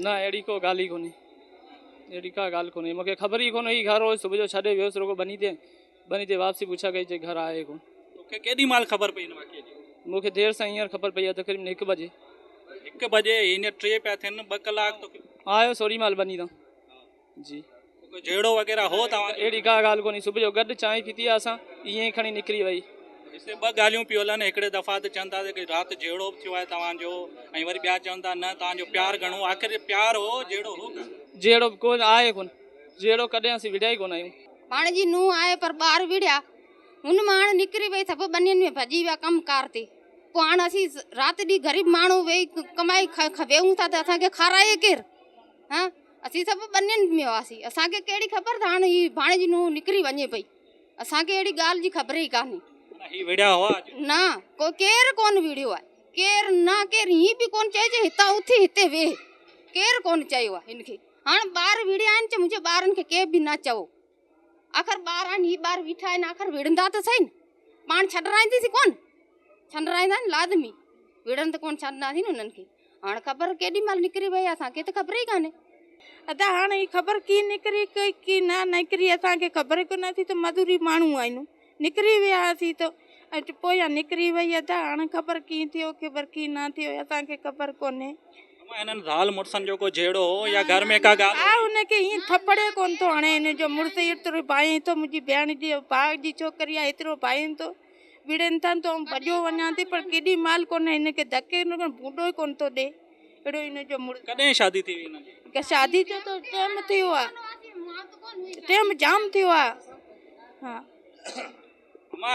نه اهڙي ڪو ڳالهه ئي ڪونهي اهڙي ڪا ڳالهه ڪونهي مونکي خبر ئي ڪونه هئي گهر روز صبح جو ڇڏي ويس رڳو ٻني تي ٻني تي واپسي پڇا ڪئي چي گهر آهي ڪونه. توکي ڪيڏي مهل خبر پئي ان واقعي جي؟ مونکي دير سان هينئر خبر پئي آهي تقريبن هڪ بجي. هڪ بجي هينئر ٽي پيا ٿين ٻه ڪلاڪ توکي. آيو سوري مهل ٻني تان جي. ڪو جهيڙو وغيره هو توهان جو؟ اهڙي ڪا ڳالهه ڪونهي صبح جو گڏ چانهه پيتي آهي اسان ائين ئي کڻي نڪري وئي. هتي ٻه ڳالهيون پيون هلن هڪڙي دفعا ته چون ٿا ته رات جهيڙو به ٿيو آهي توهان جو ۽ وري ٻيا چون ٿا نه توهان جو پيار گهڻو آخر پيار هو جهيڙو هو ڪانه؟ جهيڙو به ڪونه آهي ڪونه جهيڙو ڪڏهن اسين وڙهيا ئي ڪونه آهيون. پاڻ جي نونهن آهي پر ٻار وڙهيا هن مان هاڻ نڪري وئي سڀ ٻنين ۾ ڀڄي ويا ڪم ڪار تي پوء هاڻ اسين رات ڏينهن غريب ماڻهو ويهي ڪمائي ويهون ٿا ته اسان کي کارائي ڪير ها اسين سڀ ٻنين ۾ هئاسين اسان کي ڪهڙي خبر ته هاڻ هي ڀاڻيجي نونهن نڪري وڃي پئي اسان کي اهڙي ڳالهه جي خبر ئي ڪانهي. معنيٰ هي وڙهيا هئا اڄ؟ نه ڪو ڪير ڪونه وڙهيو آهي ڪير نه ڪير هيئن به ڪونه چيو چي هتان اٿي هتي ويهه ڪير ڪونه چيو آهي هن کي هاڻ ٻار وڙهيا آهن چي منهنجي ٻارن کي ڪير به نه چئو آخر ٻار آهن هي ٻار ويٺا آهن آخر وڙهندا ته سهي نه پاڻ ڇڏرائينديسين ڪونه ڇڏرائيندا آهن لازمي وڙهن ته ڪونه ڇڏنداسين نه انهن کي هاڻ خبر ڪيڏي مهل نڪري وئي اسان کي ته خبر ئي ڪانهي. ادا هاڻ هي خبر ڪي نڪري ڪي ڪي نه نڪري اسان کي خبر ئي ڪونه ٿي ته مزوري ماڻهو آهيون نڪري ويا هئاسين ته اچ پويان نڪري وئي ادا هاڻ خبر ڪي ٿيو خبر ڪي نه ٿيو اسان کي خبر ڪونهي. اما هنن زال مڙسن جو ڪو جهيڙو هو يا گهر ۾ ڪا ڳالهه ها هن کي ائين ٿپڙي ڪونه ٿو هڻي هن جو مڙس ايترو ڀانئين ٿو منهنجي ڀيڻ جي ڀاء جي ڇوڪري آهي ايترو ڀانئين ٿو وڙهن ٿا ته آئون ڀڄيو وڃان ٿي پر ڪيڏي مهل ڪونه هن کي ڌڪي ڀونڊو ئي ڪونه ٿو ڏي اهڙو هن جو مڙس. ڪڏهن شادي ٿي هئي هنن جي؟ شادي جو ته ٽيم ٿيو آ ٽيم جام ٿيو آ ها.